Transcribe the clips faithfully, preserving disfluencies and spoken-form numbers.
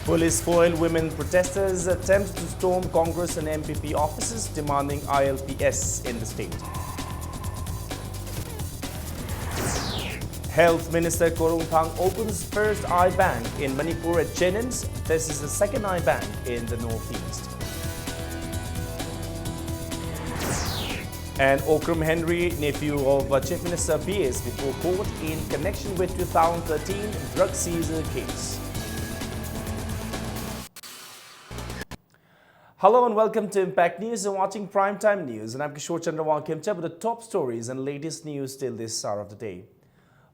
Police foil women protesters' attempt to storm Congress and M P P offices demanding I L P S in the state. Health Minister Khorumthang opens first eye bank in Manipur at JNIMS. This is the second eye bank in the Northeast. And Okram Henry, nephew of uh, Chief Minister P S, before court in connection with two thousand thirteen drug seizure case. Hello and welcome to Impact News. You're watching Primetime News, and I'm Kishore Chandra Wangkhemcha with the top stories and latest news till this hour of the day.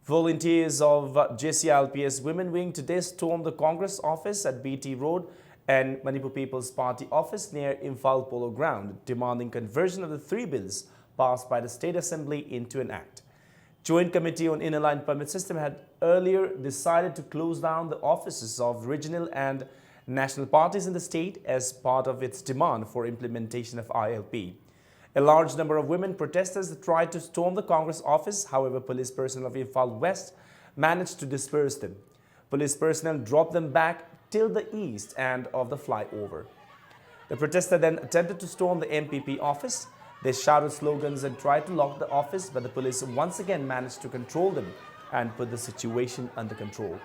Volunteers of uh, J C I L P S Women Wing today stormed the Congress office at B T Road and Manipur People's Party office near Imphal Polo Ground, demanding conversion of the three bills passed by the State Assembly into an act. Joint Committee on Inner Line Permit System had earlier decided to close down the offices of regional and national parties in the state as part of its demand for implementation of I L P. A large number of women protesters tried to storm the Congress office. However, police personnel of Imphal West managed to disperse them. Police personnel dropped them back till the east end of the flyover. The protester then attempted to storm the M P P office. They shouted slogans and tried to lock the office, but the police once again managed to control them and put the situation under control.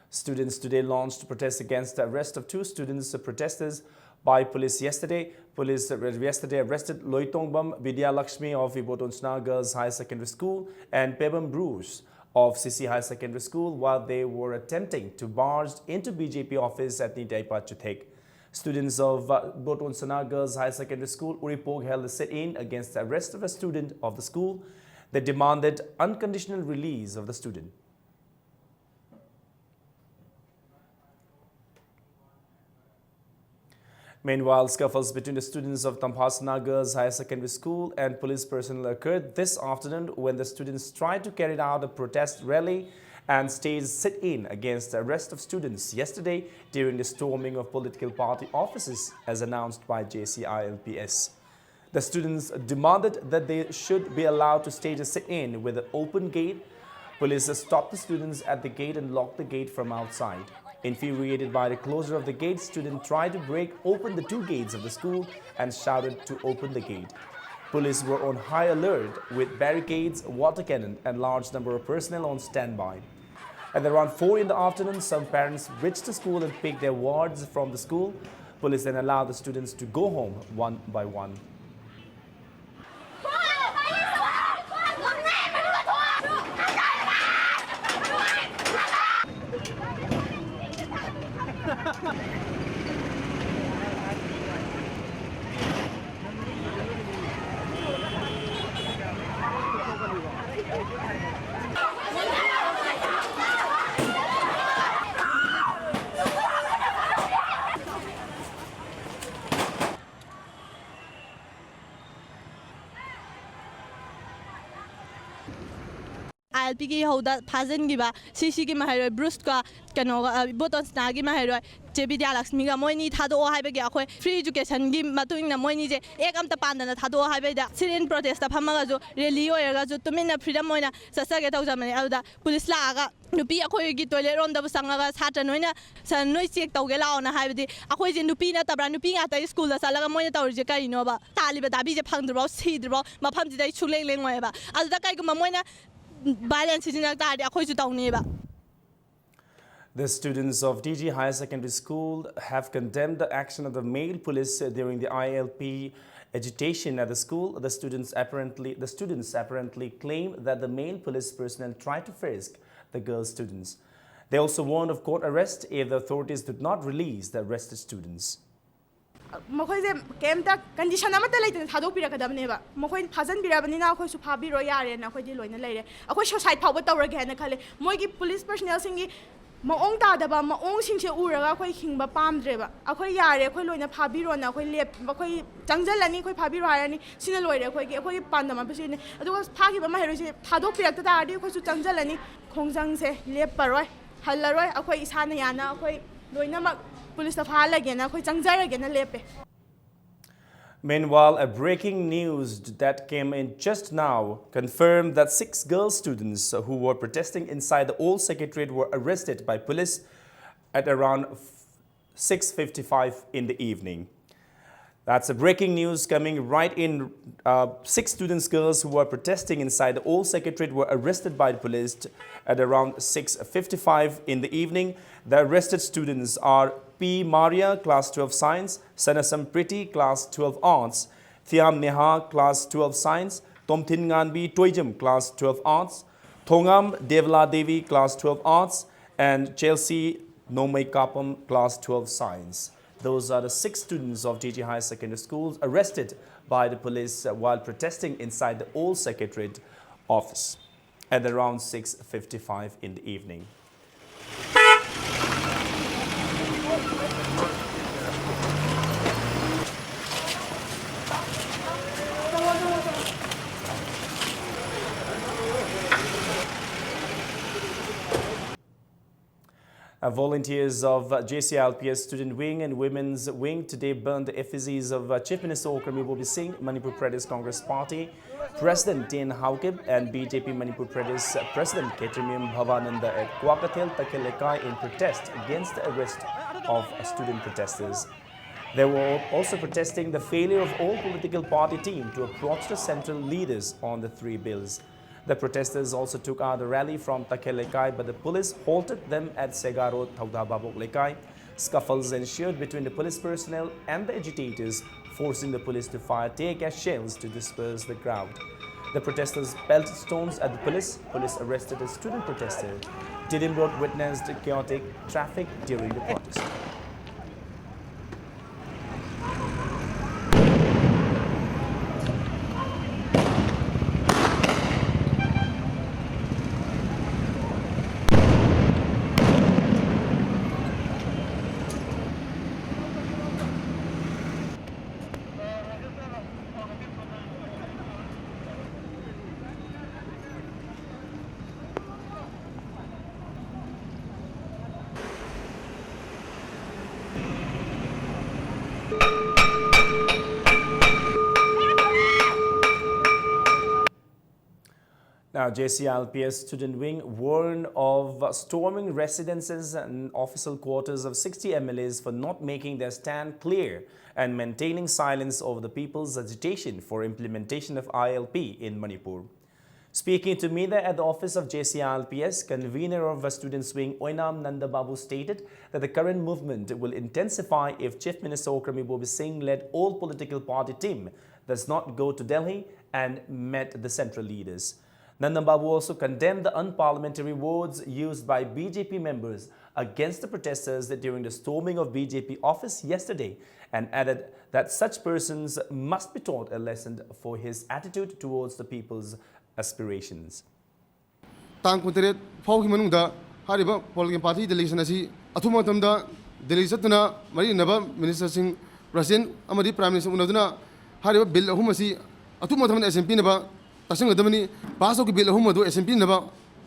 Students today launched protests against the arrest of two students, uh, protesters by police yesterday. Police, uh, yesterday arrested Loitongbam Vidya Lakshmi of Iboton Sna Girls Higher Secondary School and Pebam Bruce of C C Higher Secondary School while they were attempting to barge into B J P office at Nitaipa Chuthek. Students of uh, Boton Sana Girls Higher Secondary School, Uripok, held a sit-in against the arrest of a student of the school. They demanded unconditional release of the student. Meanwhile, scuffles between the students of Tamphasana Girls Higher Secondary School and police personnel occurred this afternoon when the students tried to carry out a protest rally and staged sit-in against the arrest of students yesterday during the storming of political party offices as announced by J C I L P S. The students demanded that they should be allowed to stage a sit-in with an open gate. Police stopped the students at the gate and locked the gate from outside. Infuriated by the closure of the gate, students tried to break open the two gates of the school and shouted to open the gate. Police were on high alert with barricades, water cannon, and large number of personnel on standby. At around four in the afternoon, some parents reached the school and picked their wards from the school. Police then allowed the students to go home one by one. I L ꯄꯤꯒꯤ ꯍꯧꯗ ꯐꯥꯖꯤꯟꯈꯤꯕ ꯁꯤ ꯁꯤꯒꯤ ꯃꯍꯩꯔꯣꯏ ꯕ꯭ꯔꯨꯁꯀ ꯀꯩꯅꯣꯒ ꯏꯕꯣꯇꯣꯟꯁꯅꯥꯒꯤ ꯃꯍꯩꯔꯣꯏ ꯆꯦ ꯕꯤꯗ꯭ꯌꯥꯂꯛꯁꯃꯤꯒ ꯃꯣꯏꯅꯤ ꯊꯥꯗꯣꯛꯑꯣ ꯍꯥꯏꯕꯒꯤ ꯑꯩꯈꯣꯏ ꯐ꯭ꯔꯤ ꯏꯖꯨꯀꯦꯁꯟꯒꯤ ꯃꯇꯨꯡ ꯏꯟꯅ ꯃꯣꯏꯅꯤꯁꯦ ꯑꯦꯛ ꯑꯝꯇ ꯄꯥꯟꯗꯅ ꯊꯥꯗꯣꯛꯑꯣ ꯍꯥꯏꯕꯩꯗ ꯁꯤꯠ ꯏꯟ ꯄ꯭ꯔꯣꯇꯦꯁꯇ ꯐꯝꯃꯒꯁꯨ ꯔꯦꯂꯤ ꯑꯣꯏꯔꯒꯁꯨ ꯇꯨꯃꯤꯟꯅ ꯐ꯭ꯔꯤꯗꯝ ꯑꯣꯏꯅ ꯆꯠꯆꯒꯦ ꯇꯧꯖꯕꯅꯦ꯫ ꯑꯗꯨꯗ ꯄꯨꯂꯤꯁ ꯂꯥꯛꯑꯒ ꯅꯨꯄꯤ ꯑꯩꯈꯣꯏꯒꯤ ꯇꯣꯏꯂꯦꯠ ꯔꯣꯝꯗꯕꯨ ꯆꯪꯉꯒ ꯁꯥꯇ꯭ꯔ ꯅꯣꯏꯅ ꯁ- ꯅꯣꯏ ꯆꯦꯛ ꯇꯧꯒꯦ ꯂꯥꯛꯑꯣꯅ ꯍꯥꯏꯕꯗꯤ ꯑꯩꯈꯣꯏꯁꯦ ꯅꯨꯄꯤ ꯅꯠꯇꯕ꯭ꯔꯥ? ꯅꯨꯄꯤ ꯉꯥꯛꯇ ꯁ꯭ꯀꯨꯜꯗ ꯆꯠꯂꯒ ꯃꯣꯏꯅ ꯇꯧꯔꯤꯁꯦ ꯀꯔꯤꯅꯣꯕ? ꯇꯥꯜꯂꯤꯕ ꯗꯥꯕꯤꯁꯦ ꯐꯪꯗ꯭ꯔꯤꯐꯥꯎ ꯁꯤꯗ꯭ꯔꯤꯐꯥꯎ ꯃꯐꯝꯁꯤꯗ ꯑꯩ ꯁꯨꯛꯂꯦꯡ ꯂꯦꯡꯉꯣꯏꯕ꯫ ꯑꯗꯨꯗ ꯀꯩꯒꯨꯝꯕ ꯃꯣꯏꯅ ꯚꯥꯏꯂꯦꯟꯁ ꯁꯤꯖꯤꯟꯅꯔꯛ ꯇꯥꯔꯗꯤ ꯑꯩꯈꯣꯏꯁꯨ ꯇꯧꯅꯤꯕ꯫ The students of T G Higher Secondary School have condemned the action of the male police during the I L P agitation at the school. The students apparently, the students apparently claim that the male police personnel tried to frisk the girl students. They also warned of court arrest if the authorities did not release the arrested students. ꯃꯈꯣꯏꯁꯦ ꯀꯩꯝꯇ condition ꯑꯃꯠꯇ ꯂꯩꯇꯅ ꯊꯥꯗꯣꯛꯄꯤꯔꯛꯀꯗꯕꯅꯦꯕ꯫ ꯃꯈꯣꯏ ꯐꯥꯖꯤꯟꯕꯤꯔꯕꯅꯤꯅ ꯑꯩꯈꯣꯏꯁꯨ ꯐꯥꯕꯤꯔꯣ ꯌꯥꯔꯦꯅ ꯑꯩꯈꯣꯏꯗꯤ ꯂꯣꯏꯅ ꯂꯩꯔꯦ꯫ ꯑꯩꯈꯣꯏ ꯁꯨꯁꯥꯏꯠ ꯐꯥꯎꯕ ꯇꯧꯔꯒꯦ ꯍꯥꯏꯅ ꯈꯜꯂꯦ꯫ ꯃꯣꯏꯒꯤ ꯄꯨꯂꯤꯁ ꯄꯔꯁꯅꯦꯜꯁꯤꯡꯒꯤ ꯃꯑꯣꯡ ꯇꯥꯗꯕ ꯃꯑꯣꯡꯁꯤꯡꯁꯦ ꯎꯔꯒ ꯑꯩꯈꯣꯏ ꯍꯤꯡꯕ ꯄꯥꯝꯗ꯭ꯔꯦꯕ꯫ ꯑꯩꯈꯣꯏ ꯌꯥꯔꯦ, ꯑꯩꯈꯣꯏ ꯂꯣꯏꯅ ꯐꯥꯕꯤꯔꯣꯅ ꯑꯩꯈꯣꯏ ꯂꯦꯞ ꯑꯩꯈꯣꯏ ꯆꯪꯁꯤꯜꯂꯅꯤ, ꯑꯩꯈꯣꯏ ꯐꯥꯕꯤꯔꯣ ꯍꯥꯏꯔꯅꯤ꯫ ꯁꯤꯅ ꯂꯣꯏꯔꯦ ꯑꯩꯈꯣꯏꯒꯤ ꯑꯩꯈꯣꯏꯒꯤ ꯄꯥꯟꯗꯝ ꯑꯃ ꯁꯤꯅꯤ꯫ ꯑꯗꯨꯒ ꯐꯥꯈꯤꯕ ꯃꯍꯩꯔꯣꯏꯁꯦ ꯊꯥꯗꯣꯛꯄꯤꯔꯛꯇ ꯇꯥꯔꯗꯤ ꯑꯩꯈꯣꯏꯁꯨ ꯆꯪꯁꯤꯜꯂꯅꯤ꯫ ꯈꯣꯡꯖꯪꯁꯦ ꯂꯦꯞꯄꯔꯣꯏ, ꯍꯜꯂꯔꯣꯏ꯫ ꯑꯩꯈꯣꯏ ꯏꯁꯥꯅ ꯌꯥꯅ ꯑꯩꯈꯣꯏ ꯂꯣꯏꯅꯃꯛ ꯄꯨꯂꯤꯁꯇ ꯐꯥꯍꯜꯂꯒꯦꯅ ꯑꯩꯈꯣꯏ ꯆꯪꯖꯔꯒꯦꯅ ꯂꯦꯞꯄꯦ꯫ Meanwhile, a breaking news that came in just now confirmed that six girl students who were protesting inside the old secretariat were arrested by police at around six fifty-five in the evening. That's a breaking news coming right in. Uh, six students, girls who were protesting inside the old secretariat were arrested by the police at around six fifty-five in the evening. The arrested students are P Maria, class twelve science, Sanasam Priti, class twelve arts, Thiam Neha, class twelve science, Tomthin Nganbi Toijim, class twelve arts, Thongam Devla Devi, class twelve arts, and Chelsea Nomai Kapam, class twelve science. Those are the six students of T G High Secondary School arrested by the police while protesting inside the old secretariat office at around six fifty-five in the evening. Uh, volunteers of uh, J C I L P S Student Wing and Women's Wing today burned the effigies of uh, Chief Minister Okram Ibobi Singh, Manipur Pradesh Congress Party President T N Haokip, and B J P Manipur Pradesh President Ketamim Bhavananda at Kwakathel Takhil Lekai in protest against the arrest of student protesters. They were also protesting the failure of all political party team to approach the central leaders on the three bills. The protesters also took out a rally from Takhil Lekai, but the police halted them at Sega Road, Thaudababok Lekai. Scuffles ensued between the police personnel and the agitators, forcing the police to fire tear gas shells to disperse the crowd. The protesters pelted stones at the police. Police arrested a student protester. Tiddim Road witnessed chaotic traffic during the protest. Our J C I L P S student wing warned of storming residences and official quarters of sixty M L As for not making their stand clear and maintaining silence over the people's agitation for implementation of I L P in Manipur. Speaking to media at the office of J C I L P S, convener of the students' wing Oinam Nandababu stated that the current movement will intensify if Chief Minister Okram Ibobi Singh led all political party team does not go to Delhi and met the central leaders. Nandababu also condemned the unparliamentary words used by B J P members against the protesters during the storming of B J P office yesterday and added that such persons must be taught a lesson for his attitude towards the people's aspirations. ꯇꯥꯡ ꯀꯨꯟꯇꯔꯦꯠ ꯐꯥꯎꯒꯤ ꯃꯅꯨꯡꯗ ꯍꯥꯏꯔꯤꯕ political party delegation ꯑꯁꯤ ꯑꯊꯨꯕ ꯃꯇꯝꯗ ꯗꯦꯜꯂꯤ ꯆꯠꯇꯨꯅ ꯃꯔꯤ ꯂꯩꯅꯕ ꯃꯤꯅꯤꯁꯇꯔꯁꯤꯡ, ꯄ꯭ꯔꯁꯤꯗꯦꯟ ꯑꯃꯗꯤ ꯄ꯭ꯔꯥꯏꯝ ꯃꯤꯅꯤꯁꯇꯔ ꯎꯅꯗꯨꯅ ꯍꯥꯏꯔꯤꯕ ꯕꯤꯜ ꯑꯍꯨꯝ ꯑꯁꯤ ꯑꯊꯨꯕ ꯃꯇꯝꯗ ꯑꯦꯁꯦꯝꯕ꯭ꯂꯤꯅ ꯄꯥꯁ ꯇꯧꯒꯗꯕꯅꯤ꯫ ꯄꯥꯁ ꯇꯧꯈꯤꯕ ꯕꯤꯜ ꯑꯍꯨꯝ ꯑꯗꯨ ꯑꯦꯁꯦꯝꯕ꯭ꯂꯤꯅ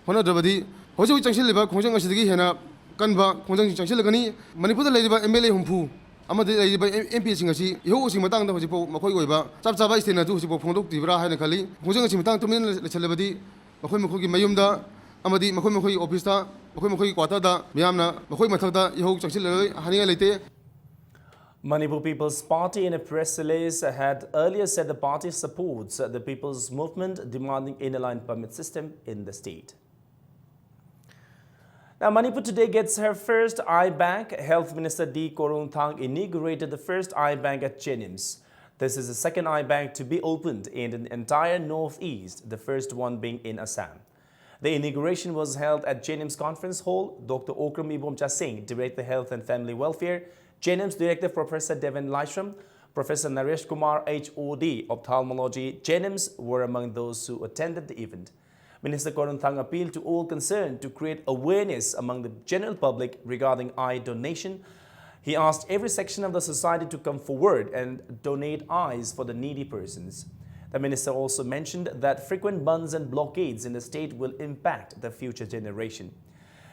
ꯍꯣꯠꯅꯗ꯭ꯔꯕꯗꯤ ꯍꯧꯖꯤꯛ ꯍꯧꯖꯤꯛ ꯆꯪꯁꯤꯜꯂꯤꯕ ꯈꯣꯡꯖꯪ ꯑꯁꯤꯗꯒꯤ ꯍꯦꯟꯅ ꯀꯟꯕ ꯈꯣꯡꯖꯪꯁꯤꯡ ꯆꯪꯁꯤꯜꯂꯛꯀꯅꯤ꯫ ꯃꯅꯤꯄꯨꯔꯗ ꯂꯩꯔꯤꯕ ꯑꯦꯝ ꯑꯦꯜ ꯑꯦ ꯍꯨꯝꯐꯨ ꯑꯃꯗꯤ ꯂꯩꯔꯤꯕ ꯑꯦꯝ ꯄꯤꯁꯤꯡ ꯑꯁꯤ ꯏꯍꯧ ꯑꯁꯤꯒꯤ ꯃꯇꯥꯡꯗ ꯍꯧꯖꯤꯛꯐꯥꯎ ꯃꯈꯣꯏꯒꯤ ꯑꯣꯏꯕ ꯆꯞ ꯆꯥꯕ ꯏꯁꯇꯦꯟ ꯑꯗꯨ ꯍꯧꯖꯤꯛꯐꯥꯎ ꯐꯣꯡꯗꯣꯛꯇ꯭ꯔꯤꯕ꯭ꯔꯥ ꯍꯥꯏꯅ ꯈꯜꯂꯤ꯫ ꯈꯣꯡꯖꯪ ꯑꯁꯤꯒꯤ ꯃꯇꯥꯡꯗ ꯇꯨꯃꯤꯟꯅ ꯂꯩꯁꯜꯂꯕꯗꯤ ꯃꯈꯣꯏ ꯃꯈꯣꯏꯒꯤ ꯃꯌꯨꯝꯗ ꯑꯃꯗꯤ ꯃꯈꯣꯏ ꯃꯈꯣꯏꯒꯤ ꯑꯣꯐꯤꯁꯇ, ꯃꯈꯣꯏ ꯃꯈꯣꯏꯒꯤ ꯀ꯭ꯋꯥꯇꯔꯗ ꯃꯤꯌꯥꯝꯅ ꯃꯈꯣꯏ ꯃꯊꯛꯇ ꯏꯍꯧ ꯆꯪꯁꯤꯜꯂꯔꯣꯏ ꯍꯥꯏꯅꯤꯡꯉꯥꯏ ꯂꯩꯇꯦ꯫ Manipur People's Party, in a press release, had earlier said the party supports the people's movement demanding inner line permit system in the state. Now, Manipur today gets her first eye bank. Health Minister D Khorumthang inaugurated the first eye bank at JNIMS. This is the second eye bank to be opened in the entire Northeast, the first one being in Assam. The inauguration was held at JNIMS Conference Hall. Doctor Okram Ibomcha Singh, Director Health and Family Welfare, JNIMS Director Professor Devin Laishram, Professor Naresh Kumar, H O D, Ophthalmology, JNIMS, were among those who attended the event. Minister Khorumthang appealed to all concerned to create awareness among the general public regarding eye donation. He asked every section of the society to come forward and donate eyes for the needy persons. The minister also mentioned that frequent bandhs and blockades in the state will impact the future generation.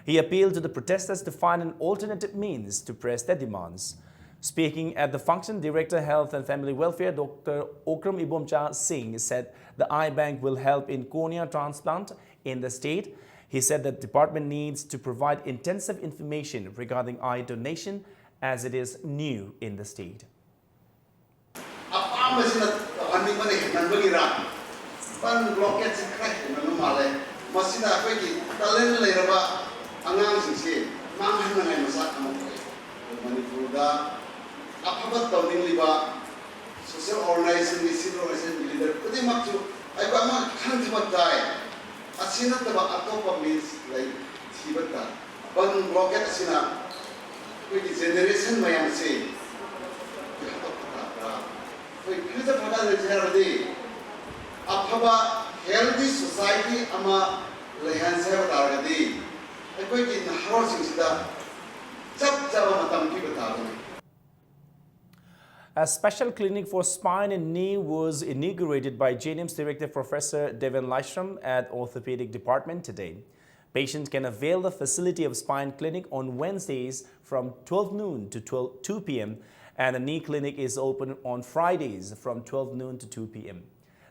He appealed to the protesters to find an alternative means to press their demands. Speaking at the function, Director Health and Family Welfare, Doctor Okram Ibomcha Singh, said the eye bank will help in cornea transplant in the state. He said the department needs to provide intensive information regarding eye donation as it is new in the state. ꯑꯄꯥꯝꯕꯁꯤꯅ ꯇꯧꯍꯟꯅꯤꯡꯕꯅ ꯍꯦꯟꯃꯟꯕꯒꯤꯔ? ꯕꯟ ꯕ꯭ꯂꯣꯀꯦꯠꯁꯤ ꯈꯔ ꯍꯦꯟꯃꯟꯕ ꯃꯥꯜꯂꯦ꯫ ꯃꯁꯤꯅ ꯑꯩꯈꯣꯏꯒꯤ talent ꯂꯩꯔꯕ ꯑꯉꯥꯡꯁꯤꯡꯁꯤ ꯃꯥꯡꯍꯟꯅꯉꯥꯏ ꯃꯆꯥꯛ ꯑꯃ ꯑꯣꯏ꯫ ꯃꯅꯤꯄꯨꯔꯗ ꯑꯐꯕ ꯇꯧꯅꯤꯡꯂꯤꯕ ꯁꯣꯁꯤꯌꯦꯜ ꯑꯣꯔꯒꯅꯥꯏꯖꯦꯁꯟꯒꯤ, ꯁꯤꯚꯤꯜ ꯑꯣꯔꯒꯅꯥꯏꯖꯦꯁꯟꯒꯤ ꯂꯤꯗꯔ ꯈꯨꯗꯤꯡꯃꯛꯁꯨ ꯑꯩꯈꯣꯏ ꯑꯃ ꯈꯟꯊꯕ ꯇꯥꯏ꯫ ꯑꯁꯤ ꯅꯠꯇꯕ ꯑꯇꯣꯞꯄ ꯃꯤꯟꯁ ꯂꯩ, ꯊꯤꯕ ꯇꯥꯏ꯫ ꯕꯟ ꯕ꯭ꯂꯣꯀꯦꯠ ꯑꯁꯤꯅ ꯑꯩꯈꯣꯏꯒꯤ ꯖꯦꯅꯦꯔꯦꯁꯟ ꯃꯌꯥꯝꯁꯤ ꯍꯥꯠꯇꯣꯛꯄ ꯇꯥꯕ꯭ꯔꯥ? ꯑꯩꯈꯣꯏ ꯐ꯭ꯌꯨꯆꯔ ꯐꯒꯠꯍꯟꯁꯦ ꯍꯥꯏꯔꯕꯗꯤ ꯑꯐꯕ ꯍꯦꯜꯗꯤ ꯁꯣꯁꯥꯏꯇꯤ ꯑꯃ ꯂꯩꯍꯟꯁꯦ ꯍꯥꯏꯕ ꯇꯥꯔꯒꯗꯤ ꯑꯩꯈꯣꯏꯒꯤ ꯅꯍꯥꯔꯣꯜꯁꯤꯡꯁꯤꯗ ꯆꯞ ꯆꯥꯕ ꯃꯇꯝ ꯄꯤꯕ ꯇꯥꯕꯅꯤ꯫ A special clinic for spine and knee was inaugurated by J N M's director Professor Deven Laishram at Orthopedic Department today. Patients can avail the facility of spine clinic on Wednesdays from twelve noon to twelve, two p m, and the knee clinic is open on Fridays from twelve noon to two p m.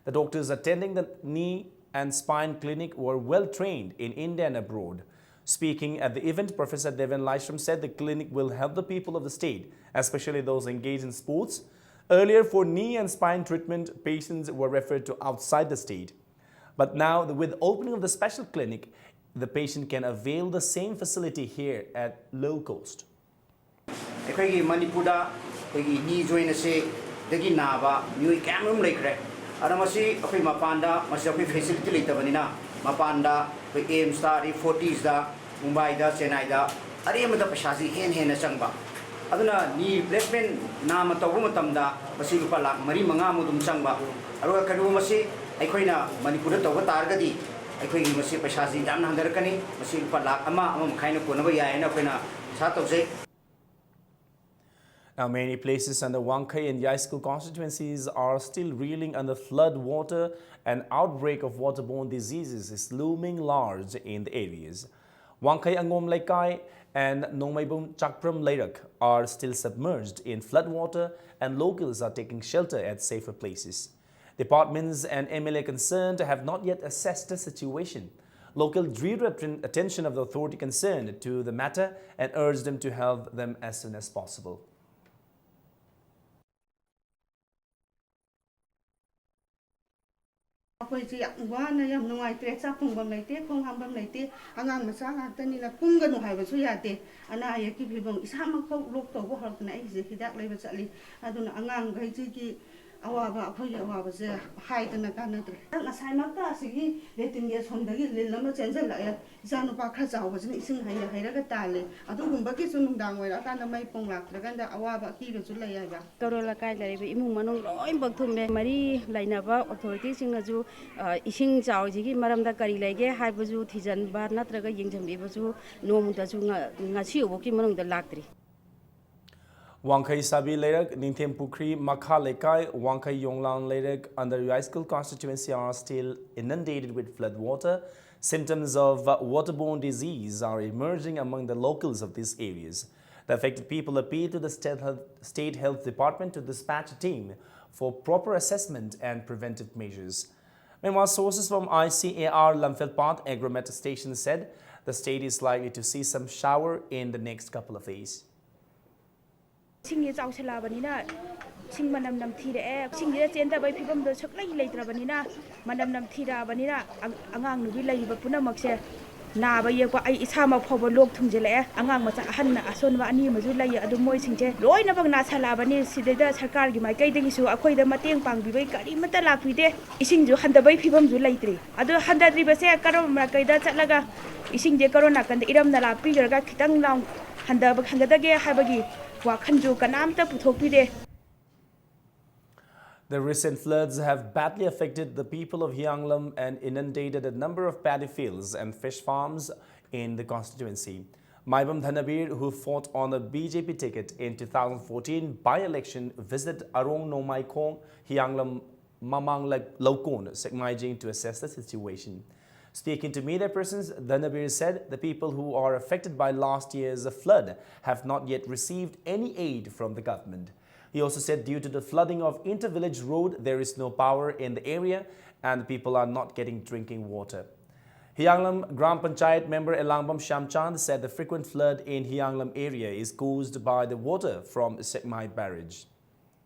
The doctors attending the knee and spine clinic were well trained in India and abroad. Speaking at the event, Professor Deven Laishram said the clinic will help the people of the state, especially those engaged in sports. Earlier, for knee and spine treatment, patients were referred to outside the state. But now, with the opening of the special clinic, the patient can avail the same facility here at low cost. ꯑꯩꯈꯣꯏꯒꯤ ꯃꯅꯤꯄꯨꯔꯗ ꯑꯩꯈꯣꯏꯒꯤ ꯅꯤ join ꯑꯁꯤꯗꯒꯤ ꯅꯥꯕ ꯃꯤꯑꯣꯏ ꯀꯌꯥ ꯃꯔꯨꯝ ꯂꯩꯈ꯭ꯔꯦ꯫ ꯑꯗꯣ ꯃꯁꯤ ꯑꯩꯈꯣꯏ ꯃꯄꯥꯟꯗ ꯃꯁꯤ ꯑꯩꯈꯣꯏ ꯐꯦꯁꯤꯂꯤꯇꯤ ꯂꯩꯇꯕꯅꯤꯅ ꯃꯄꯥꯟꯗ ꯑꯩꯈꯣꯏ ꯑꯦꯝꯁꯇ ꯑꯗꯩ ꯐꯣꯔꯇꯤꯁꯇ ꯃꯨꯝꯕꯥꯏꯗ ꯆꯦꯟꯅꯥꯏꯗ ꯑꯔꯦꯝꯕꯗ ꯄꯩꯁꯥꯁꯤ ꯍꯦꯟꯅ ꯍꯦꯟꯅ ꯆꯪꯕ꯫ ꯑꯗꯨꯅ ꯅꯤ ꯔꯤꯄ꯭ꯂꯦꯁꯃꯦꯟ ꯅꯥꯝꯃ ꯇꯧꯕ ꯃꯇꯝꯗ ꯃꯁꯤ ꯂꯨꯄꯥ ꯂꯥꯛ ꯃꯔꯤ ꯃꯉꯥꯃꯨꯛ ꯑꯗꯨꯝ ꯆꯪꯕ꯫ ꯑꯗꯨꯒ ꯀꯔꯤꯒꯨꯝꯕ ꯃꯁꯤ ꯑꯩꯈꯣꯏꯅ ꯃꯅꯤꯄꯨꯔꯗ ꯇꯧꯕ ꯇꯥꯔꯒꯗꯤ ꯑꯩꯈꯣꯏꯒꯤ ꯃꯁꯤ ꯄꯩꯁꯥꯁꯤ ꯌꯥꯝꯅ ꯍꯟꯊꯔꯛꯀꯅꯤ꯫ ꯃꯁꯤ ꯂꯨꯄꯥ ꯂꯥꯛ ꯑꯃ, ꯑꯃ ꯃꯈꯥꯏꯅ ꯀꯣꯟꯅꯕ ꯌꯥꯏ ꯍꯥꯏꯅ ꯑꯩꯈꯣꯏꯅ ꯑꯁꯥ ꯇꯧꯖꯩ꯫ Now, many places under Wangkhei and Yayskull constituencies are still reeling under flood water. An outbreak of waterborne diseases is looming large in the areas. Wangkhei Angom Leikai and Nongmaibum Chakpram Leirak are still submerged in floodwater, and locals are taking shelter at safer places. Departments and M L A concerned have not yet assessed the situation. Local drew atten- attention of the authority concerned to the matter and urged them to help them as soon as possible. ꯑꯩꯈꯣꯏꯁꯦ ꯌꯥꯝ ꯋꯥꯅ, ꯌꯥꯝ ꯅꯨꯡꯉꯥꯏꯇ꯭ꯔꯦ꯫ ꯆꯥꯛ ꯊꯣꯡꯐꯝ ꯂꯩꯇꯦ, ꯈꯣꯡ ꯍꯥꯝꯐꯝ ꯂꯩꯇꯦ꯫ ꯑꯉꯥꯡ ꯃꯆꯥ ꯉꯥꯛꯇꯅꯤꯅ ꯀꯨꯝꯒꯅꯨ ꯍꯥꯏꯕꯁꯨ ꯌꯥꯗꯦ꯫ ꯑꯅꯥ ꯑꯌꯦꯛꯀꯤ ꯐꯤꯕꯝ, ꯏꯁꯥꯃꯛꯐꯥꯎ ꯂꯣꯛ ꯇꯧꯕ ꯍꯧꯔꯛꯇꯅ ꯑꯩꯁꯦ ꯍꯤꯗꯥꯛ ꯂꯩꯕ ꯆꯠꯂꯤ꯫ ꯑꯗꯨꯅ ꯑꯉꯥꯡꯈꯩꯁꯤꯒꯤ ꯑꯋꯥꯕ, ꯑꯩꯈꯣꯏꯒꯤ ꯑꯋꯥꯕꯁꯦ ꯍꯥꯏꯗꯅ ꯀꯥꯟꯅꯗ꯭ꯔꯦ꯫ ꯉꯁꯥꯏꯃꯛꯇ ꯑꯁꯤꯒꯤ ꯂꯦꯇꯤꯟꯒꯤ ꯑꯁꯣꯝꯗꯒꯤ ꯂꯤꯟ ꯑꯃ ꯆꯦꯟꯁꯤꯜꯂꯛꯑꯦ꯫ ꯏꯆꯥꯅꯨꯄꯥ ꯈꯔ ꯆꯥꯎꯕꯁꯤꯅ ꯏꯁꯤꯡ ꯍꯩꯔ ꯍꯩꯔꯒ ꯇꯥꯜꯂꯦ꯫ ꯑꯗꯨꯒꯨꯝꯕꯒꯤꯁꯨ ꯅꯨꯡꯗꯥꯡ ꯑꯣꯏꯔꯛꯑꯀꯥꯟꯗ ꯃꯩ ꯄꯣꯡ ꯂꯥꯛꯇ꯭ꯔꯀꯥꯟꯗ ꯑꯋꯥꯕ ꯑꯀꯤꯕꯁꯨ ꯂꯩ ꯍꯥꯏꯕ꯫ ꯀꯔꯣꯜ ꯂꯩꯀꯥꯏ ꯂꯩꯔꯤꯕ ꯏꯃꯨꯡ ꯃꯅꯨꯡ ꯂꯣꯏꯅꯃꯛ ꯊꯨꯝꯃꯦ꯫ ꯃꯔꯤ ꯂꯩꯅꯕ ꯑꯣꯊꯣꯔꯤꯇꯤꯁꯤꯡꯅꯁꯨ, ꯑ, ꯏꯁꯤꯡ ꯆꯥꯎꯔꯤꯁꯤꯒꯤ ꯃꯔꯝꯗ ꯀꯔꯤ ꯂꯩꯒꯦ ꯍꯥꯏꯕꯁꯨ ꯊꯤꯖꯤꯟꯕ ꯅꯠꯇ꯭ꯔꯒ ꯌꯦꯡꯁꯤꯟꯕꯤꯕꯁꯨ ꯅꯣꯡꯃꯇꯁꯨ ꯉ-, ꯉꯁꯤ ꯐꯥꯎꯕꯒꯤ ꯃꯅꯨꯡꯗ ꯂꯥꯛꯇ꯭ꯔꯤ꯫ Wangkhei Sabi Leirak, Ningthem Pukhri, Makha Lekai, Wangkhei Yonglang Leirak under Yaiskhul constituency are still inundated with flood water. Symptoms of, uh, waterborne disease are emerging among the locals of these areas. The affected people appeal to the State Health, State Health Department to dispatch a team for proper assessment and preventive measures. Meanwhile, sources from I C A R Lamphel Path Agromet station said the state is likely to see some shower in the next couple of days. ꯏꯁꯤꯡꯁꯦ ꯆꯥꯎꯁꯜꯂꯛꯑꯕꯅꯤꯅ ꯏꯁꯤꯡ ꯃꯅꯝ ꯅꯝꯊꯤꯔꯛꯑꯦ꯫ ꯏꯁꯤꯡꯁꯤꯗ ꯆꯦꯟꯗꯕꯒꯤ ꯐꯤꯕꯝꯗꯣ ꯁꯨꯛꯂꯩ ꯂꯩꯇ꯭ꯔꯕꯅꯤꯅ, ꯃꯅꯝ ꯅꯝꯊꯤꯔꯛꯑꯕꯅꯤꯅ ꯑ-, ꯑꯉꯥꯡ ꯅꯨꯕꯤ ꯂꯩꯔꯤꯕ ꯄꯨꯝꯅꯃꯛꯁꯦ ꯅꯥꯕ ꯌꯦꯛꯄ, ꯑꯩ ꯏꯁꯥꯃꯛ ꯐꯥꯎꯕ ꯂꯣꯛ ꯊꯨꯡꯖꯤꯜꯂꯛꯑꯦ꯫ ꯑꯉꯥꯡ ꯃꯆꯥ ꯑꯍꯟ ꯑꯁꯣꯟꯕ ꯑꯅꯤ ꯑꯃꯁꯨ ꯂꯩꯌꯦ, ꯑꯗꯨ ꯃꯣꯏꯁꯤꯡꯁꯦ ꯂꯣꯏꯅꯃꯛ ꯅꯥꯁꯜꯂꯛꯑꯕꯅꯤ꯫ ꯁꯤꯗꯩꯗ ꯁꯔꯀꯥꯔꯒꯤ ꯃꯥꯏꯀꯩꯗꯒꯤꯁꯨ ꯑꯩꯈꯣꯏꯗ ꯃꯇꯦꯡ ꯄꯥꯡꯕꯤꯕꯒꯤ ꯀꯔꯤꯃꯠꯇ ꯂꯥꯛꯄꯤꯗꯦ꯫ ꯏꯁꯤꯡꯁꯨ ꯍꯟꯊꯕꯒꯤ ꯐꯤꯕꯝꯁꯨ ꯂꯩꯇ꯭ꯔꯤ꯫ ꯑꯗꯨ ꯍꯟꯊꯗ꯭ꯔꯤꯕꯁꯦ ꯀꯔꯝꯕ ꯃꯥꯏꯀꯩꯗ ꯆꯠꯂꯒ ꯏꯁꯤꯡꯁꯦ ꯀꯔꯣꯝ ꯅꯥꯀꯟꯗ ꯏꯔꯝ ꯅꯂꯥ ꯄꯤꯈ꯭ꯔꯒ ꯈꯤꯇꯪ ꯂꯥꯎ ꯍꯟꯊꯕ, ꯍꯟꯒꯗꯒꯦ ꯍꯥꯏꯕꯒꯤ ꯋꯥꯈꯜꯁꯨ ꯀꯅꯥꯝꯇ ꯄꯨꯊꯣꯛꯄꯤꯗꯦ꯫ The recent floods have badly affected the people of Hiyanglam and inundated a number of paddy fields and fish farms in the constituency. Maibam Dhanabir, who fought on the B J P ticket in two thousand fourteen by-election, visited Arong Nongmaikhong, Hiyanglam, Mamang Lak-, Laukon, Sekmaijing to assess the situation. Speaking to media persons, Dhanabir said the people who are affected by last year's flood have not yet received any aid from the government. He also said due to the flooding of inter-village road, there is no power in the area and the people are not getting drinking water. Hianglam Gram Panchayat member Elangbam Shamchand said the frequent flood in Hianglam area is caused by the water from Sekmai barrage.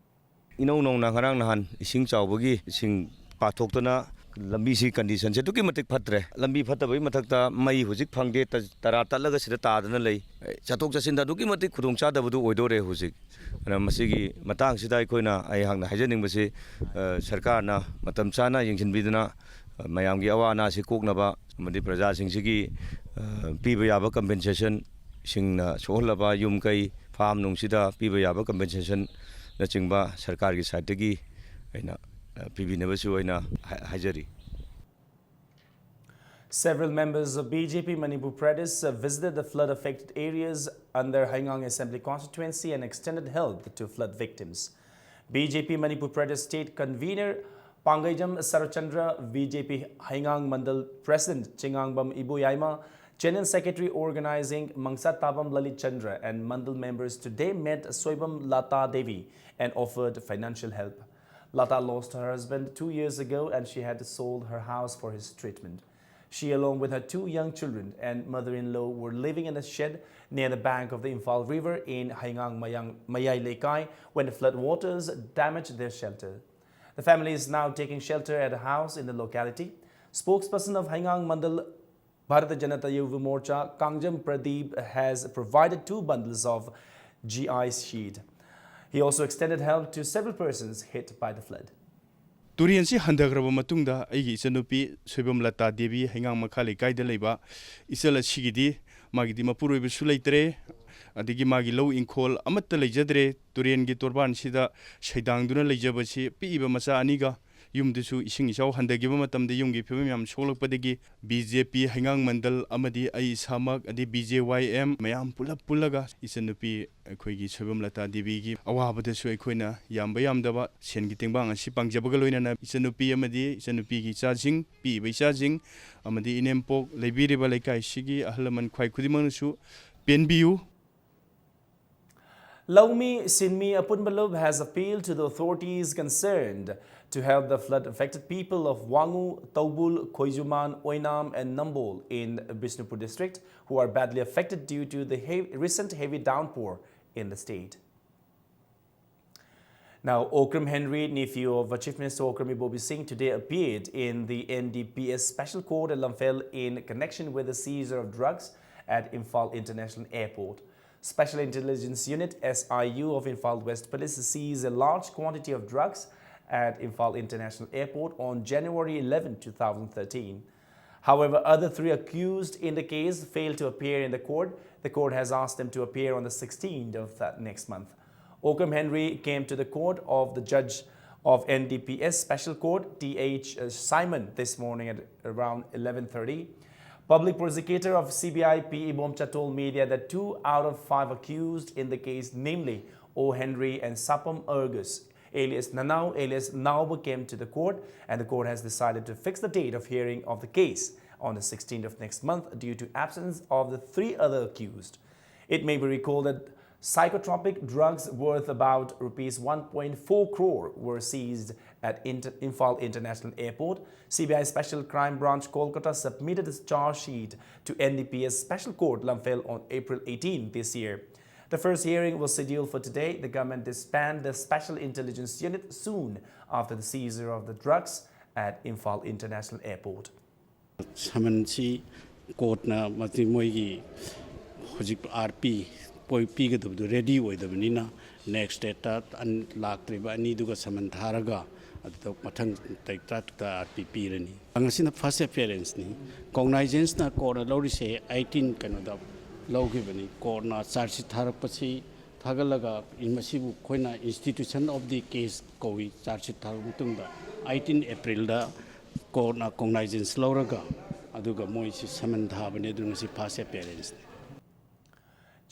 ꯏꯅꯧ ꯅꯧꯅ ꯉꯔꯥꯡ ꯅꯍꯥꯟ ꯏꯁꯤꯡ ꯆꯥꯎꯕꯒꯤ ꯏꯁꯤꯡ ꯄꯥꯊꯣꯛꯇꯅ ꯂꯝꯕꯤꯁꯤ ꯀꯟꯗꯤꯁꯟꯁꯦ ꯑꯗꯨꯛꯀꯤ ꯃꯇꯤꯛ ꯐꯠꯇ꯭ꯔꯦ꯫ ꯂꯝꯕꯤ ꯐꯠꯇꯕꯒꯤ ꯃꯊꯛꯇ ꯃꯩ ꯍꯧꯖꯤꯛ ꯐꯪꯗꯦ, ꯇ- ꯇꯔꯥ ꯇꯠꯂꯒ ꯁꯤꯗ ꯇꯥꯗꯅ ꯂꯩ꯫ ꯆꯠꯊꯣꯛ ꯆꯠꯁꯤꯟꯗ ꯑꯗꯨꯛꯀꯤ ꯃꯇꯤꯛ ꯈꯨꯗꯣꯡꯆꯥꯗꯕꯗꯨ ꯑꯣꯏꯗꯣꯔꯦ ꯍꯧꯖꯤꯛ꯫ ꯑꯗꯨꯅ ꯃꯁꯤꯒꯤ ꯃꯇꯥꯡꯁꯤꯗ ꯑꯩꯈꯣꯏꯅ, ꯑꯩꯍꯥꯛꯅ ꯍꯥꯏꯖꯅꯤꯡꯕꯁꯤ, ꯑ, ꯁꯔꯀꯥꯔꯅ ꯃꯇꯝ ꯆꯥꯅ ꯌꯦꯡꯁꯤꯟꯕꯤꯗꯨꯅ, ꯑ, ꯃꯌꯥꯝꯒꯤ ꯑꯋꯥ ꯑꯅꯥꯁꯤ ꯀꯣꯛꯅꯕ ꯑꯃꯗꯤ ꯄ꯭ꯔꯖꯥꯁꯤꯡꯁꯤꯒꯤ, ꯑ, ꯄꯤꯕ ꯌꯥꯕ ꯀꯝꯄꯦꯟꯁꯦꯁꯟ, ꯏꯁꯤꯡꯅ ꯁꯣꯛꯍꯜꯂꯕ ꯌꯨꯝ ꯀꯩ, ꯐꯥꯝ ꯅꯨꯡꯁꯤꯗ ꯄꯤꯕ ꯌꯥꯕ ꯀꯝꯄꯦꯟꯁꯦꯁꯟꯅꯆꯤꯡꯕ ꯁꯔꯀꯥꯔꯒꯤ ꯁꯥꯏꯠꯇꯒꯤ ꯑꯩꯅ, ꯑ, ꯄꯤꯕꯤꯅꯕꯁꯨ ꯑꯩꯅ ꯍꯥꯏ- ꯍꯥꯏꯖꯔꯤ꯫ Several members of B J P Manipur Pradesh visited the flood affected areas under Haingang Assembly Constituency and extended help to flood victims. B J P Manipur Pradesh State Convener Pangaijam Sarachandra, B J P Haingang Mandal President Chingangbam Iboyaima, General Secretary Organizing Mangsatabam Lalit Chandra, and Mandal members today met Soibam Lata Devi and offered financial help. Lata lost her husband two years ago and she had sold her house for his treatment. She, along with her two young children and mother-in-law, were living in a shed near the bank of the Imphal River in Haingang Mayang, Mayai Leikai when the flood waters damaged their shelter. The family is now taking shelter at a house in the locality. Spokesperson of Haingang Mandal Bharatiya Janata Yuva Morcha, Kangjam Pradeep, has provided two bundles of G I sheet. He also extended help to several persons hit by the flood. ꯇꯨꯔꯦꯟꯁꯤ ꯍꯟꯊꯈ꯭ꯔꯕ ꯃꯇꯨꯡꯗ ꯑꯩꯒꯤ ꯏꯆꯟꯅꯨꯄꯤ ꯁꯣꯏꯕꯝ ꯂꯇꯥ ꯗꯦꯕꯤ ꯍꯩꯉꯥꯡ ꯃꯈꯥ ꯂꯩꯀꯥꯏꯗ ꯂꯩꯕ ꯏꯆꯜ ꯑꯁꯤꯒꯤꯗꯤ, ꯃꯥꯒꯤꯗꯤ ꯃꯄꯨꯔꯣꯏꯕꯁꯨ ꯂꯩꯇ꯭ꯔꯦ, ꯑꯗꯒꯤ ꯃꯥꯒꯤ ꯂꯧ ꯏꯪꯈꯣꯜ ꯑꯃꯠꯇ ꯂꯩꯖꯗ꯭ꯔꯦ꯫ ꯇꯨꯔꯦꯟꯒꯤ ꯇꯣꯔꯕꯥꯟꯁꯤꯗ ꯁꯩꯗꯥꯡꯗꯨꯅ ꯂꯩꯖꯕꯁꯤ ꯄꯤꯛꯏꯕ ꯃꯆꯥ ꯑꯅꯤꯒ ꯌꯨꯝꯗꯁꯨ ꯏꯁꯤꯡ ꯏꯆꯥꯎ ꯍꯟꯊꯈꯤꯕ ꯃꯇꯝꯗ ꯌꯨꯝꯒꯤ ꯐꯤꯕꯝ ꯌꯥꯝ ꯁꯣꯛꯂꯛꯄꯗꯒꯤ ꯕꯤ ꯖꯦ ꯄꯤ ꯍꯩꯉꯥꯡ ꯃꯟꯗꯜ ꯑꯃꯗꯤ ꯑꯩ ꯏꯁꯥꯃꯛ, ꯑꯗꯩ ꯕꯤ ꯖꯦ ꯋꯥꯏ ꯑꯦꯝ ꯃꯌꯥꯝ ꯄꯨꯂꯞ ꯄꯨꯜꯂꯒ ꯏꯆꯟꯅꯨꯄꯤ ꯑꯩꯈꯣꯏꯒꯤ ꯁꯣꯏꯕꯝ ꯂꯇꯥ ꯗꯦꯕꯤꯒꯤ ꯑꯋꯥꯕꯗꯁꯨ ꯑꯩꯈꯣꯏꯅ ꯌꯥꯝꯕ ꯌꯥꯝꯗꯕ ꯁꯦꯟꯒꯤ ꯇꯦꯡꯕꯥꯡ ꯑꯁꯤ ꯄꯥꯡꯖꯕꯒ ꯂꯣꯏꯅꯅ ꯏꯆꯟꯅꯨꯄꯤ ꯑꯃꯗꯤ ꯏꯆꯟꯅꯨꯄꯤꯒꯤ ꯏꯆꯥꯁꯤꯡ, ꯄꯤꯛꯏꯕ ꯏꯆꯥꯁꯤꯡ ꯑꯃꯗꯤ ꯏꯅꯦꯝꯄꯣꯛ ꯂꯩꯕꯤꯔꯤꯕ ꯂꯩꯀꯥꯏꯁꯤꯒꯤ ꯑꯍꯜ ꯂꯃꯟ ꯈ꯭ꯋꯥꯏ ꯈꯨꯗꯤꯡꯃꯛꯅꯁꯨ ꯄꯦꯟꯕꯤꯌꯨ꯫ Laumi Sinmi Apunbalub has appealed to the authorities concerned to help the flood affected people of Wangu, Taubul, Khoijuman, Oinam, and Nambol in Bishnupur district, who are badly affected due to the heavy, recent heavy downpour in the state. Now, Okram Henry, nephew of Chief Minister Okram Ibobi Singh, today appeared in the N D P S Special Court at Lamphel in connection with the seizure of drugs at Imphal International Airport. Special Intelligence Unit, S I U, of Imphal West Police seized a large quantity of drugs at Imphal International Airport on January eleven, two thousand thirteen. However, other three accused in the case failed to appear in the court. The court has asked them to appear on the sixteenth of that next month. Okram Henry came to the court of the judge of N D P S Special Court, T H Simon, this morning at around eleven thirty. Public prosecutor of C B I P Ibomcha told media that two out of five accused in the case, namely O Henry and Sapam Ergus, alias Nanau, alias Nauba, came to the court, and the court has decided to fix the date of hearing of the case on the sixteenth of next month due to absence of the three other accused. It may be recalled that psychotropic drugs worth about rupees one point four crore were seized at Inter- Imphal International Airport. C B I Special Crime Branch Kolkata submitted its charge sheet to N D P S Special Court Lamphel on April eighteen this year. The first hearing was scheduled for today. The government disband the Special Intelligence Unit soon after the seizure of the drugs at Imphal International Airport. ꯁꯃꯟꯁꯤ ꯀꯣꯔꯠꯅ ꯃꯁꯤ ꯃꯣꯏꯒꯤ ꯍꯧꯖꯤꯛ R P ꯄꯤꯒꯗꯕꯗꯨ ready ꯑꯣꯏꯗꯕꯅꯤꯅ next ꯗꯦꯠꯇ ꯂꯥꯛꯇ꯭ꯔꯤꯕ ꯑꯅꯤꯗꯨꯒ ꯁꯃꯟ ꯊꯥꯔꯒ ꯑꯗꯨꯗ ꯃꯊꯪ ꯇꯥꯔꯤꯛ ꯇꯔꯥꯇꯔꯨꯛꯇ R P ꯄꯤꯔꯅꯤ꯫ ꯉꯁꯤꯅ ꯐꯥꯔꯁ ꯑꯦꯄꯤꯌꯔꯦꯟꯁꯅꯤ꯫ ꯀꯣꯒꯅꯥꯏꯖꯦꯟꯁꯅ ꯀꯣꯔꯠꯅ ꯂꯧꯔꯤꯁꯦ ꯑꯩꯠꯇꯤꯟ ꯀꯩꯅꯣꯗ ꯂꯧꯈꯤꯕꯅꯤ꯫ ꯀꯣꯔꯠꯅ ꯆꯥꯔꯖ ꯁꯤꯠ ꯊꯥꯔꯛꯄꯁꯤ ꯊꯥꯒꯠꯂꯒ ꯃꯁꯤꯕꯨ ꯑꯩꯈꯣꯏꯅ institution of the case ꯀꯧꯏ꯫ ꯆꯥꯔꯖ ꯁꯤꯠ ꯊꯥꯔꯕ ꯃꯇꯨꯡꯗ ꯑꯩꯠꯇꯤꯟ ꯑꯦꯄ꯭ꯔꯤꯜꯗ ꯀꯣꯔꯠꯅ ꯀꯣꯒꯅꯥꯏꯖꯦꯟꯁ ꯂꯧꯔꯒ ꯑꯗꯨꯒ ꯃꯣꯏꯁꯤ ꯁꯃꯟ ꯊꯥꯕꯅꯦ꯫ ꯑꯗꯨ ꯉꯁꯤ first ꯑꯦꯄꯤꯌꯔꯦꯟꯁꯅꯤ꯫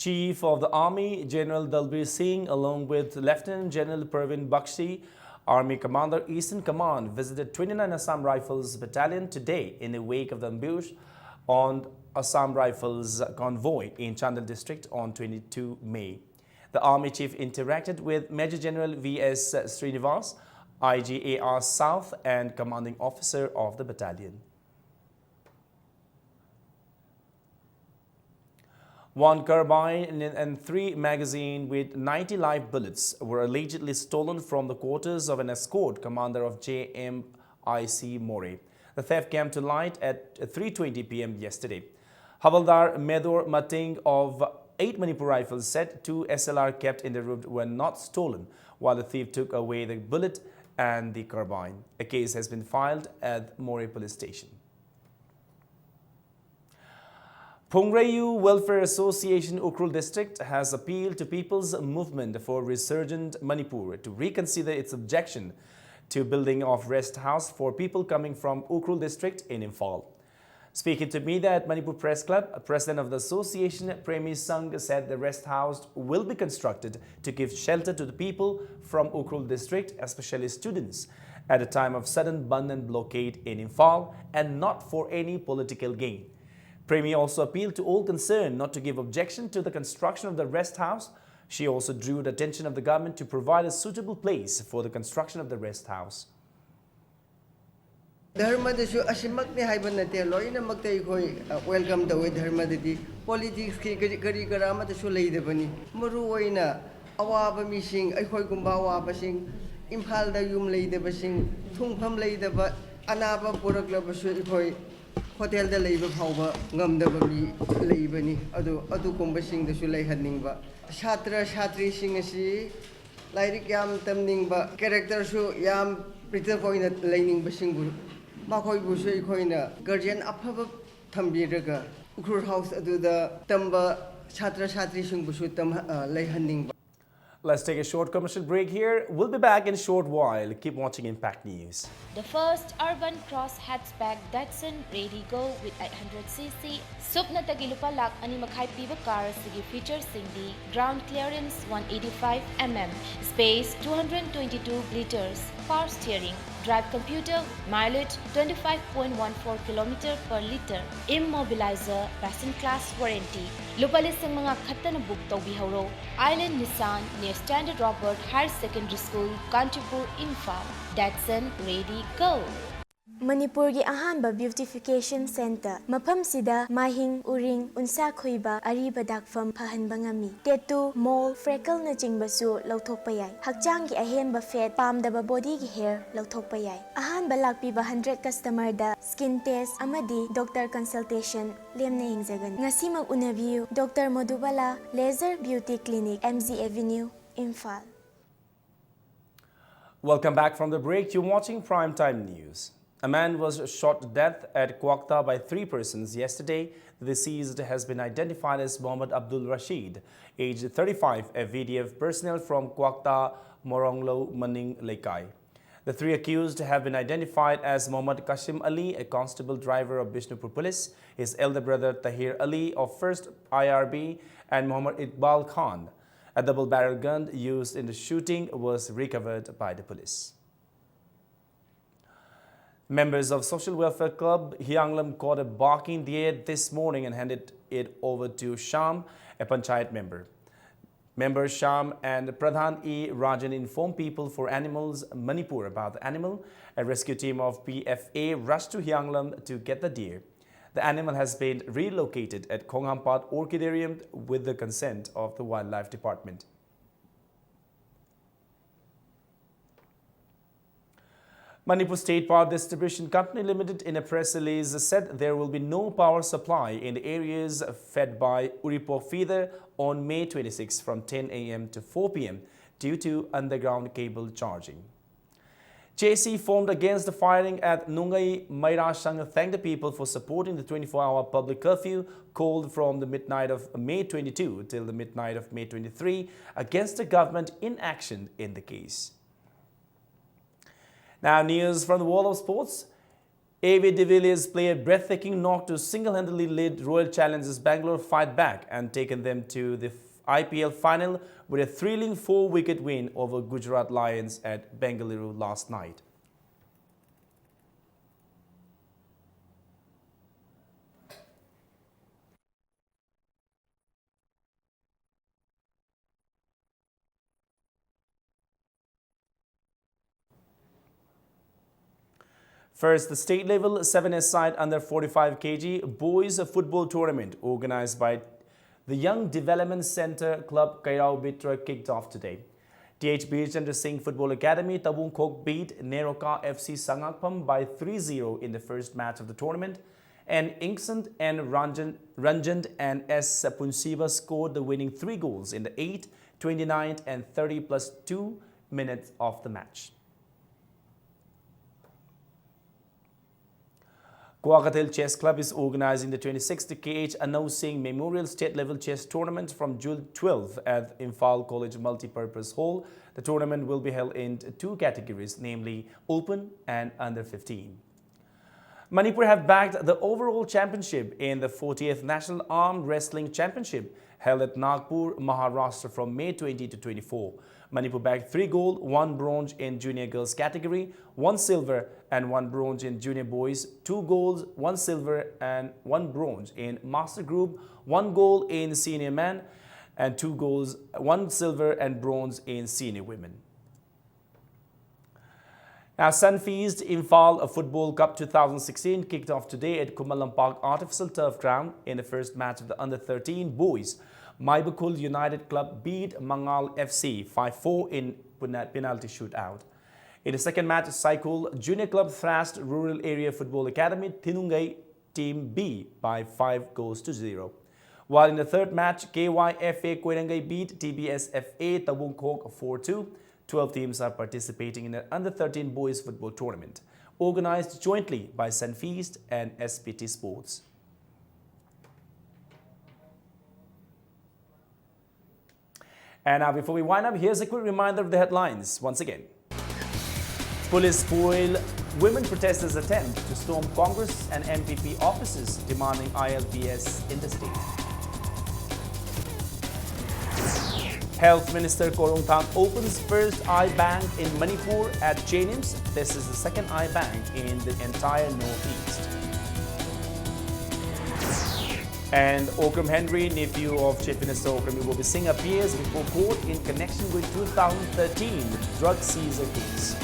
Chief of the Army General Dalbir Singh, along with Lieutenant General Pervin Bakshi, Army Commander Eastern Command, visited twenty-nine Assam Rifles Battalion today in the wake of the ambush on Assam Rifles convoy in Chandel district on twenty-two May. The Army Chief interacted with Major General V S Srinivas, I G A R South and commanding officer of the battalion. One carbine and- and three magazine with ninety live bullets were allegedly stolen from the quarters of an escort commander of J M I C Moreh. The theft came to light at three twenty p m yesterday. Havaldar Medor Mating of eight Manipur Rifles said two S L R kept in the room were not stolen, while the thief took away the bullet and the carbine. A case has been filed at Moreh Police Station. Phungreyu Welfare Association Ukhrul District has appealed to People's Movement for Resurgent Manipur to reconsider its objection to building of rest house for people coming from Ukhrul District in Imphal. Speaking to media at Manipur Press Club, President of the association, Premi Sangh, said the rest house will be constructed to give shelter to the people from Ukhrul District, especially students, at a time of sudden bandh and blockade in Imphal and not for any political gain. Premi also appealed to all concerned not to give objection to the construction of the rest house. She also drew the attention of the government to provide a suitable place for the construction of the rest house. ꯙꯔꯃꯗꯁꯨ ꯑꯁꯤꯃꯛꯅꯤ ꯍꯥꯏꯕ ꯅꯠꯇꯦ, ꯂꯣꯏꯅꯃꯛꯇ ꯑꯩꯈꯣꯏ welcome ꯇꯧꯋꯦ꯫ ꯙꯔꯃꯗꯗꯤ ꯄꯣꯂꯤꯇꯤꯛꯁꯀꯤ ꯀꯔꯤ ꯀꯔꯤ ꯀꯔꯥ ꯑꯃꯠꯇꯁꯨ ꯂꯩꯇꯕꯅꯤ꯫ ꯃꯔꯨ ꯑꯣꯏꯅ ꯑꯋꯥꯕ ꯃꯤꯁꯤꯡ, ꯑꯩꯈꯣꯏꯒꯨꯝꯕ ꯑꯋꯥꯕꯁꯤꯡ, ꯏꯝꯐꯥꯜꯗ ꯌꯨꯝ ꯂꯩꯇꯕꯁꯤꯡ, ꯊꯨꯡꯐꯝ ꯂꯩꯇꯕ, ꯑꯅꯥꯕ ꯄꯨꯔꯛꯂꯕꯁꯨ ꯑꯩꯈꯣꯏ ꯍꯣꯇꯦꯜꯗ ꯂꯩꯕ ꯐꯥꯎꯕ ꯉꯝꯗꯕ ꯃꯤ ꯂꯩꯕꯅꯤ꯫ ꯑꯗꯨ ꯑꯗꯨꯒꯨꯝꯕꯁꯤꯡꯗꯁꯨ ꯂꯩꯍꯟꯅꯤꯡꯕ꯫ ꯁꯥꯇ꯭ꯔ ꯁꯥꯇ꯭ꯔꯤꯁꯤꯡ ꯑꯁꯤ ꯂꯥꯏꯔꯤꯛ ꯌꯥꯝ ꯇꯝꯅꯤꯡꯕ, ꯀꯦꯔꯦꯛꯇꯔꯁꯨ ꯌꯥꯝ ꯄ꯭ꯔꯤꯖꯔꯚ ꯑꯣꯏꯅ ꯂꯩꯅꯤꯡꯕꯁꯤꯡꯕꯨ, ꯃꯈꯣꯏꯕꯨꯁꯨ ꯑꯩꯈꯣꯏꯅ ꯒꯥꯔꯖꯤꯌꯟ ꯑꯐꯕ ꯊꯝꯕꯤꯔꯒ ꯎꯈ꯭ꯔꯨꯜ ꯍꯥꯎꯁ ꯑꯗꯨꯗ ꯇꯝꯕ ꯁꯥꯇ꯭ꯔ ꯁꯥꯇ꯭ꯔꯤꯁꯤꯡꯕꯨꯁꯨ ꯇꯝꯍ-, ꯑ, ꯂꯩꯍꯟꯅꯤꯡꯕ꯫ Let's take a short commercial break here. We'll be back in a short while. Keep watching Impact News. The first urban cross hatchback Datsun Redi Go with eight hundred cc ꯁꯨꯞꯅꯇꯒꯤ ꯂꯨꯄꯥ ꯂꯥꯈ ꯑꯅꯤ ꯃꯈꯥꯏ ꯄꯤꯕ car ꯑꯁꯤꯒꯤ ꯐꯤꯆꯔꯁꯤꯡꯗꯤ: ground clearance one eighty-five mm, space two hundred twenty-two liters, power steering, drive computer, mileage twenty-five point one four kilometer per liter, immobilizer, passenger class warranty. ꯂꯨꯄꯥ ꯂꯤꯁꯤꯡ ꯃꯉꯥ ꯈꯛꯇꯅ book ꯇꯧꯕꯤꯍꯧꯔꯣ꯫ Island Nissan near Standard Robert Higher Secondary School, Kanchipur, Imphal. Datsun Redi Go. ꯃꯅꯤꯄꯨꯔꯒꯤ ꯑꯍꯥꯟꯕ beautification centre꯫ ꯃꯐꯝꯁꯤꯗ ꯃꯥꯏꯍꯤꯡ, ꯎꯔꯤꯡ, ꯎꯟꯁꯥ ꯈꯨꯏꯕ, ꯑꯔꯤꯕ ꯗꯥꯛꯐꯝ ꯐꯍꯟꯕ ꯉꯝꯃꯤ꯫ Tattoo, mole, freckleꯅꯆꯤꯡꯕꯁꯨ ꯂꯧꯊꯣꯛꯄ ꯌꯥꯏ꯫ ꯍꯛꯆꯥꯡꯒꯤ ꯑꯍꯦꯟꯕ fat, ꯄꯥꯝꯗꯕ bodyꯒꯤ hair ꯂꯧꯊꯣꯛꯄ ꯌꯥꯏ꯫ ꯑꯍꯥꯟꯕ ꯂꯥꯛꯄꯤꯕ hundred customerꯗ skin test ꯑꯃꯗꯤ doctor consultation ꯂꯦꯝꯅ ꯌꯦꯡꯖꯒꯅꯤ꯫ ꯉꯁꯤꯃꯛ ꯎꯅꯕꯤꯌꯨ꯫ Doctor Madhubala Laser Beauty Clinic, M G Avenue, Imphal. Welcome back from the break. You're watching Prime Time News. A man was shot to death at Kwakta by three persons yesterday. The deceased has been identified as Mohammad Abdul Rashid, aged thirty-five, a V D F personnel from Kwakta Moronglo Maning Leikai. The three accused have been identified as Mohammad Kashim Ali, a constable driver of Bishnupur Police, his elder brother Tahir Ali of first I R B, and Mohammad Iqbal Khan. A double-barrel gun used in the shooting was recovered by the police. Members of Social Welfare Club Hianglam caught a barking deer this morning and handed it over to Sham, a panchayat member. Member Sham and Pradhan E Rajan informed People for Animals Manipur about the animal. A rescue team of P F A rushed to Hianglam to get the deer. The animal has been relocated at Khonghampat Orchidarium with the consent of the Wildlife Department. Manipur State Power Distribution Company Limited, in a press release, said there will be no power supply in the areas fed by Uripok feeder on May twenty-sixth from ten A M to four P M due to underground cable charging. J C formed against the firing at Nungai Mairashang thanked the people for supporting the twenty-four hour public curfew called from the midnight of May twenty-two till the midnight of May twenty-three against the government inaction in the case. Now, news from the world of sports. A V de Villiers play a breathtaking knock to single-handedly lead Royal Challengers Bangalore fight back and taken them to the I P L final with a thrilling four-wicket win over Gujarat Lions at Bengaluru last night. First, the state level seven S side under forty-five K G boys football tournament organized by the Young Development Center Club Kairao Bitra kicked off today. T H Birchandra Singh Football Academy Tabungkhok beat Neroka F C Sangakpam by three zero in the first match of the tournament, and Ingsand and Ranjan, Ranjan and S Sapunsiba scored the winning three goals in the eight, twenty-nine, and thirty plus two minutes of the match. Kuakathel Chess Club is organizing the twenty-sixth K H Anau Singh Memorial State Level Chess Tournament from June twelfth at Imphal College Multipurpose Hall. The tournament will be held in two categories, namely Open and Under fifteen. Manipur have bagged the overall championship in the fortieth National Arm Wrestling Championship held at Nagpur, Maharashtra from May twenty to twenty-four. Manipur bagged three gold, one bronze in junior girls category, one silver and one bronze in junior boys, two golds, one silver and one bronze in master group, one gold in senior men, and two golds, one silver and bronze in senior women. Now, Sunfeast Imphal, a Football Cup two thousand sixteen, kicked off today at Khumbalampak Artificial Turf Ground in the first match of the under thirteen boys. Maibakul United Club beat Mangal F C five four in pena-, penalty shootout. In the second match, Saikul Junior Club thrashed Rural Area Football Academy Thinungai Team B by five goals to zero. While in the third match, K Y F A Koirangai beat T B S F A Tabungkhok four two. Twelve teams are participating in an under thirteen boys football tournament organized jointly by Sunfeast and S P T Sports. And now, before we wind up, here's a quick reminder of the headlines once again. Police foil women protesters' attempt to storm Congress and M P P offices demanding I L P S in the state. Health Minister Khorang Thang opens first eye bank in Manipur at JNIMS. This is the second eye bank in the entire Northeast. And Okram Henry, nephew of Chief Minister Okram Ibobi Singh, appears before court in connection with two thousand thirteen drug seizure case.